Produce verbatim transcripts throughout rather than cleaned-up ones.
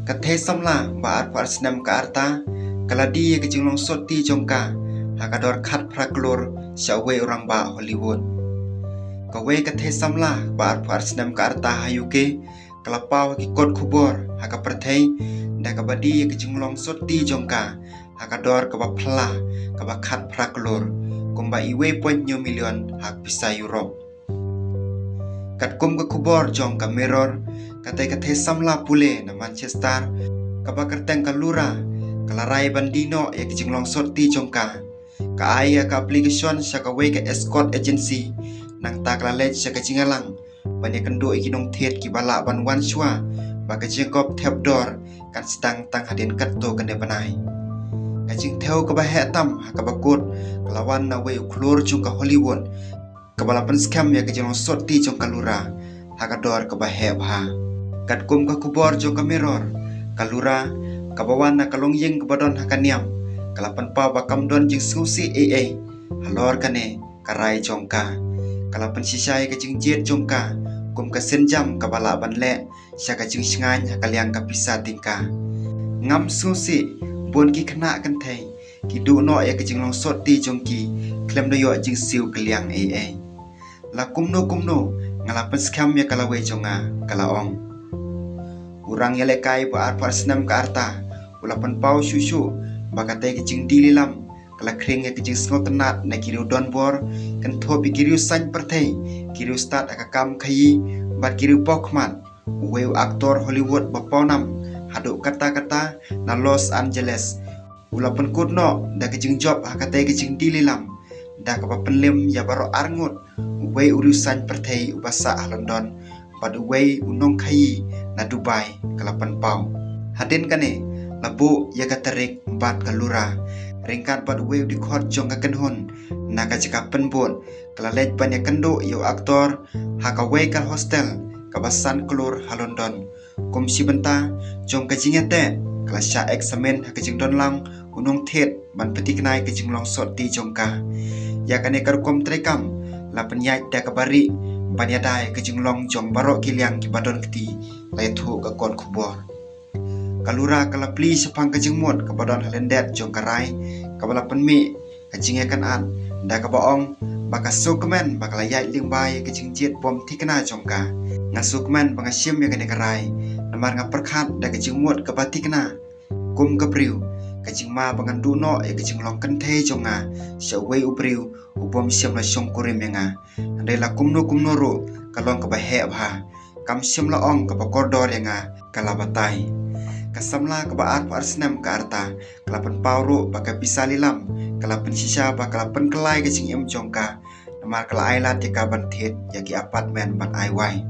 Ka thei samla ba arphew ar snem ka rta ka la die ïa ka jinglong sotti jong ka ha ka dor khatphra klur sha uwei u rangbah Hollywood. Kawei ka thei samla ba arphew ar snem ka rta ha U K ka la paw ha ki kot khubor ha ka pyrthei da kaba die ïa ka jinglong sotti jong ka ha ka dor kaba phylla kaba khatphra klur, kumba uwei point hynñiew million ha ka pisa Europe. Katkum ka khubor jong ka Mirror, katei ka thei samla pule na Manchester kaba kyrteng ka Laura ka la rai ban die noh ïa ka jinglong sotti jong ka. Ka ai ïa ka application sha kawei ka escort agency, nangta ka la leit sha ka jingïalang ban ïakynduh ïa ki nongthied kiba lah ban wan shuwa ba ka jingkop thep dor kan sdang tang hadien katto katne bnai. Ka jingthew kaba heh tam ha kaba kut ka la wan na uwei u khlur jong ka Hollywood kaba la pynskhem ïa ka jinglong sotti jong ka Laura ha ka dor kaba heh bha. Katkum ka khubor jong ka Mirror, ka Laura kaba wan na ka longïing kaba don ha ka niam ka la pynpaw ba kam don jingsngewsih ei ei halor kane ka rai jong ka. Ka la pynshisha ïa ka jingjied jong ka kum ka sienjam kaba lah ban leh sha ka jingshngaiñ ha ka liang ka pisa tyngka. Ngam sngewsih, bun ki khynnah kynthei ki duh noh ïa ka jinglong sotti jong ki khlem da ïoh jingsiew kylliang ei ei. La kumno kumno nga la pynskhem ïa ka lawei jong nga, ka la ong. U rangialehkai ba arphew ar snem ka rta u la pynpaw shuh shuh ba katei ka jingdie lilam ka la khring ïa ka jingsngewtynnad na ki riew donbor, kynthup ïa ki riew saiñ pyrthei, ki riew stad ha ka kam khaïi bad ki riew pawkhmat. Uwei u aktor Hollywood ba pawnam haduh katta katta na Los Angeles u la pynkut noh da ka jingjop ha katei ka jingdie lilam da kaba pynlem ïa baroh arngut. Uwei u riew saiñ pyrthei uba sah ha London bad uwei u nongkhaïi na Dubai, ka la pynpaw. Hadien kane la buh ïa ka tarik bad ka Laura ryngkat bad uwei u dkhot jong ka kynhun na ka jaka pynbud, ka la leit ban ïakynduh ïa u aktor ha kawei ka hostel kaba san klur ha London. Kum shi bynta jong ka jingïateh, ka la shah examine ha ka jingdonlang u nongthied ban pynthikna ïa ka jinglong sotti jong ka. Ïa kane ka rukom treikam la pynïaid da kaba rieh ban ïada ïa ka jinglong jong baroh ki liang kiba don kti, la ïathuh ka kot khubor. Ka Laura ka la plie shaphang ka jingmut kaba don ha lyndet jong ka rai kaba la pynmih ka jingïakynad da kaba ong ba ka sngewkmen ba ka la ïaid lyngba ïa ka jingjied bym thikna jong ka. Nga sngewkmen ba nga shim ïa kane ka rai namar nga pyrkhat da ka jingmut kaba thikna. Kum ka briew, ka jingma ba ngan duh noh ïa ka jinglong kynthei jong nga sha uwei u briew u bym shym la shongkurim ïa nga. Hynrei la kumno kumno ruh ka long kaba heh bha. Kam shym la ong kaba kordor ïa nga, ka la batai. Ka samla kaba arphew ar snem ka rta ka la pynpaw ruh ba ka pisa lilam ka la pynshisha ba ka la pynkylla ïa ka jingim jong ka namar ka la ailad ïa ka ban thied ïa ki apartment ban ai wai.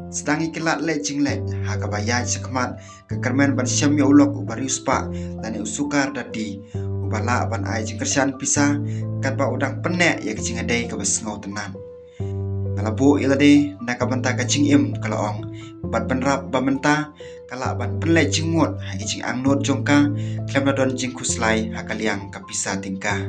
Sdang ïa ki lad leit jingleit ha kaba ïaid shakhmat ka kyrmen ban shem ïa u lok uba riewspah lane u sugar daddy uba lah ban ai jingkyrshan pisa katba u dang pynneh ïa ka jingïadei kaba sngewtynnad. Nga la buh ïa lade na ka bynta ka jingim, ka la ong, bad bynrap ba mynta ka lah ban pynleit jingmut ha ka jingangnud jong ka khlem da don jingkhuslai ha ka liang ka pisa tyngka.